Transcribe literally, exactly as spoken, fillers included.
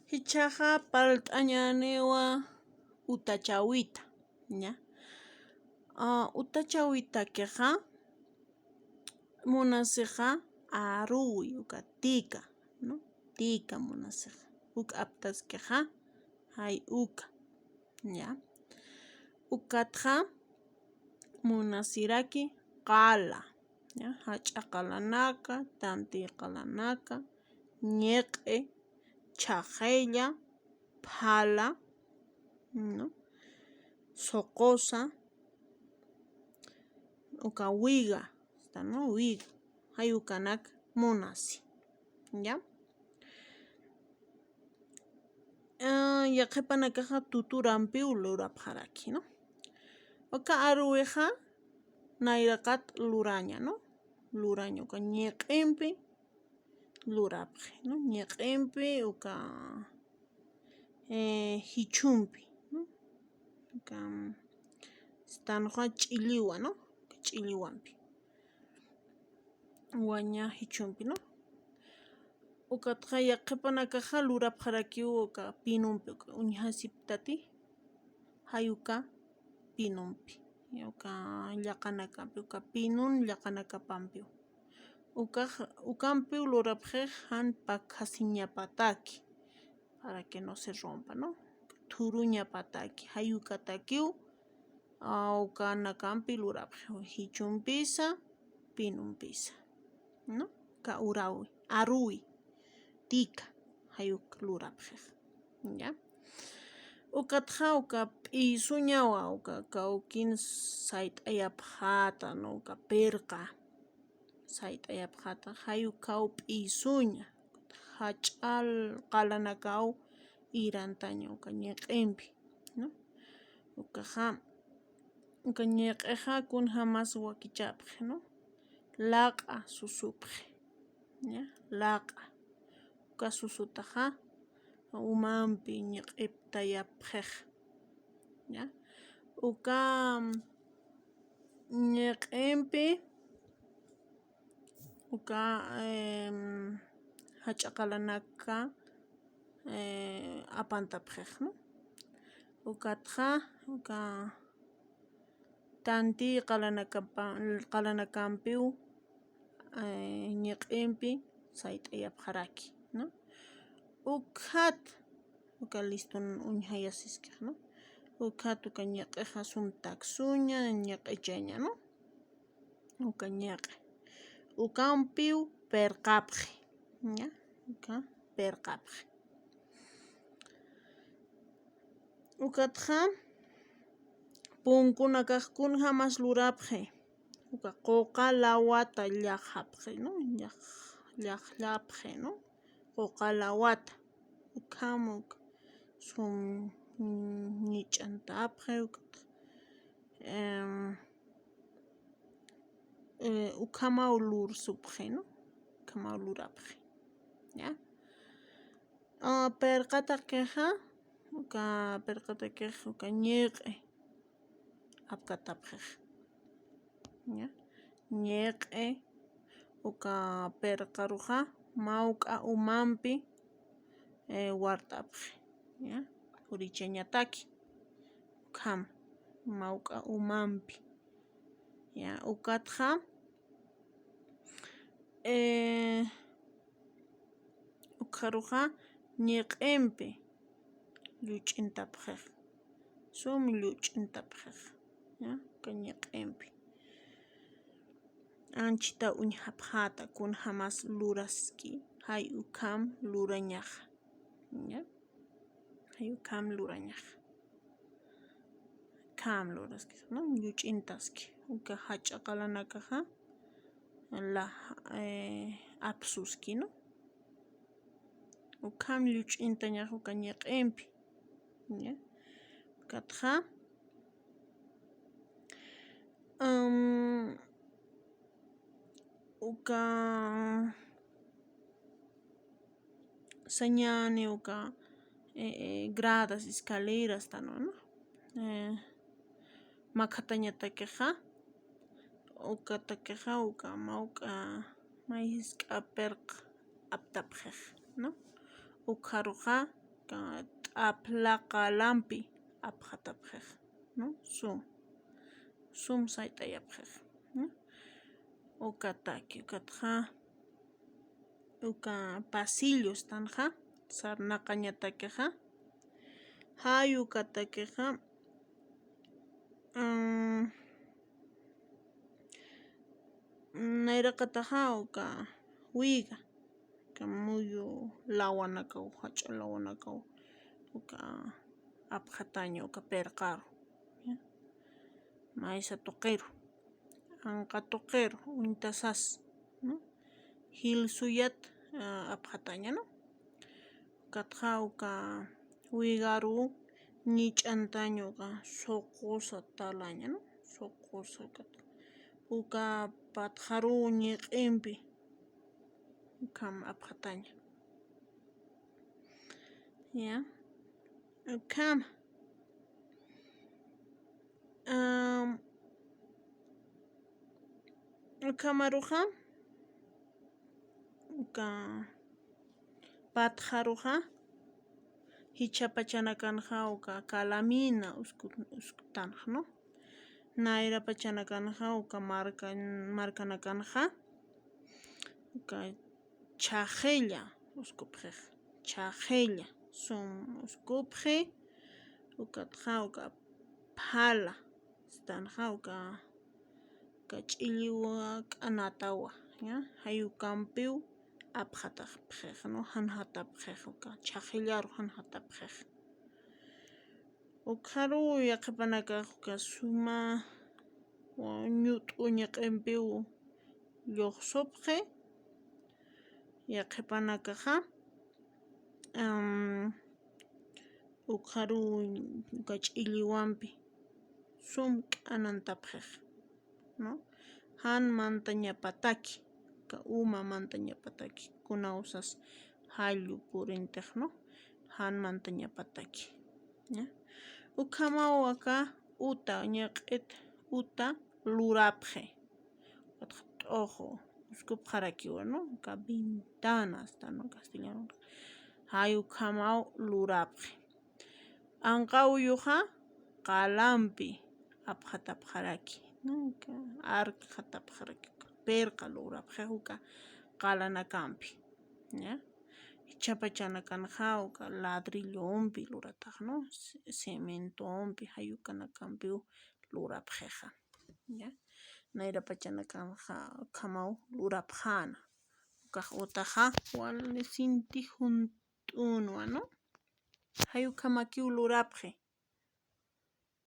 Jichhaxa parlt'añäniwa utachawita, ¿ya? Ah, utachawitakixa munasixa aruwi uka tika, ¿no? Tika munasixa. Uk aptaskixa, jay uka, ¿ya? Ukatxa munasiraki qala, ¿ya? Jach'a qalanaka, tanti qalanaka, ñiq'i, chhaqilla, phala, ¿no? Suqusa, uka wiga, ¿no? Wiga, jay ukanak munasi, ¿ya? Ah, yaqhipanakaxa tuturampiw lurapxaraki, ¿no? Uka aruwixa nayraqat luraña, ¿no? Luraña uka ñiq'impi lurapxi, ¿no? Ñiq'impi uka, eh, jichhumpi, ¿no? Uka, mm, stanxa ch'illiwa, ¿no? Ch'illiwampi. Waña jichhumpi, ¿no? Ukatxa yaqhipanakaxa lurapxarakiw uka pinumpi, uka uñjasiptati, jay uka pinumpi, uka llaqanakampi, uka pinun llaqanakapampiw. Ukax, ukampiw lurapxix jan pakhasiñapataki, para que no se rompa, ¿no? Thuruñapataki, jay ukatakiw, ah, ukanakampi lurapxi, jichhumpisa, pinumpisa, ¿no? Uka urawi, aruwi, tika, jay uk lurapxix, ¿ya? Ukatxa uka p'isuñawa, uka kawkin sayt'ayapxata, ¿no? Uka pirqa sayt'ayapxata, jay ukaw p'isuña, jach'a qalanakaw irantaña uka ñiq'impi, ¿no? Ukaxa, uka ñiq'ixa kunjamas wakichapxi, ¿no? Laq'a susupxi, ¿ya? Laq'a. Uka susutaxa umampi ñiq'iptayapxix, ¿ya? Uka ñiq'impi, uka, em, jach'a qalanaka, eh, apantapxix, ¿no? Ukatxa, uka tanti qalanakapa-, qalanakampiw, eh, ñiq'impi sayt'ayapxaraki, ¿no? Ukhat, uka listun uñjayasiskix, ¿no? Ukhat uka ñiq'ixa sum taksuña, ñiq'ichaña, ¿no? Uka ñiq'i. Ukampiw pirqapxi, ¿ya? Uka pirqapxi. Ukatxa, punkunakax kunjamas lurapxi. Uka quqa lawata llaxapxi, ¿no? Llax-, llaxllapxi, ¿no? Quqa lawata. Ukham uk sum, mm, ñich'antapxi, ukat, em, eh, ukhamaw lursupxi, ¿no? Ukhamaw lurapxi, ¿ya? Ah, pirqatakixa, uka pirqatakix, uka ñiq'i apkatapxix, ¿ya? Ñiq'i, uka pirqaruxa, mawk'a umampi, eh, wart'apxi, ¿ya? Purichañataki, ukham, mawk'a umampi, ¿ya? Ukatxa, eh, ukxaruxa ñiq'impi lluch'intapxix, sum lluch'intapxix, ¿ya? Uka ñiq'impi. Anchita uñjapxäta kunjamas luraski, jay ukham lurañaxa, ¿ya? Jay ukham lurañaxa. Ukham luraski, ¿no? Lluch'intaski. Uka jach'a qalanakaxa, la, eh, apsuski, ¿no? Ukham lluch'intañax uka ñiq'impi, ¿ya? Ukatxa, am, uka sañäni uka, eh, eh, gradas, escaleras, ¿no? Eh, makhatañatakixa, ukatakixa, uka mawk'a, may jisk'a pirq aptapxix, ¿no? Ukxaruxa, Ka-, t'apla qalampi apxatapxix, ¿no? Sum, sum sayt'ayapxix, ¿no? Ukataki, ukatxa, uka pasillo ustanxa, sarnaqañatakixa, jay ukatakixa, mm, nayraqataxa uka wiga, uka muyu lawanakaw, jach'a lawanakaw, uka apxataña, uka pirqaru, ¿ya? Maysa tuqiru, anqa tuqiru, uñtasas, ¿no? Jilsuyat, ah, apxataña, ¿no? Ukatxa uka wigaru ñich'antaña uka suqusa talaña, ¿no? Suqusa ukat. Uka patxaru ñiq'impi ukham apxataña. ¿Ya? Ukham. Am, ukhamaruxa, uka patxaruxa, jichhapachanakanxa uka calamina usku-, uskutanxa, ¿no? Nayrapachanakanxa uka marka-, markanakanxa, uka chhaqilla uskupxix, chhaqilla, sum uskupxi, ukatxa uka phala, ustanxa uka, uka ch'illiwa k'anatawa, ¿ya? Jay ukampiw apxatapxix, ¿no? Janjatapxix, uka chhaqillaru janjatapxix. Ukxaruw yaqhipanakax uka suma ñut'u ñiq'impiw lluqsupxi, yaqhipanakaxa, am, ukxaruw uka ch'illiwampi sum k'anantapxix, ¿no? Jan mantañapataki, uka uma mantañapataki, kunawsas jallu purintix, ¿no? Jan mantañapataki, ¿ya? Ukhamaw aka uta, ñiq'it uta lurapxi. Ukatxa t'uxu uskupxarakiwa, ¿no? Uka ventana usta, ¿no? Castellano. Jay ukhamaw lurapxi. Anqa uyuxa qalampi apxatapxaraki, ¿no? Uka arkxatapxaraki, uka pirqa lurapxix uka qalanakampi, ¿ya? Jichhapachanakanxa uka ladrillompi luratax, ¿no? Ce-, cementompi, jay ukanakampiw lurapxixa, ¿ya? Nayrapachanakanxa ukhamaw lurapxäna. Ukax utaxa wali sinti junt'unwa, ¿no? Jay ukhamakiw lurapxi.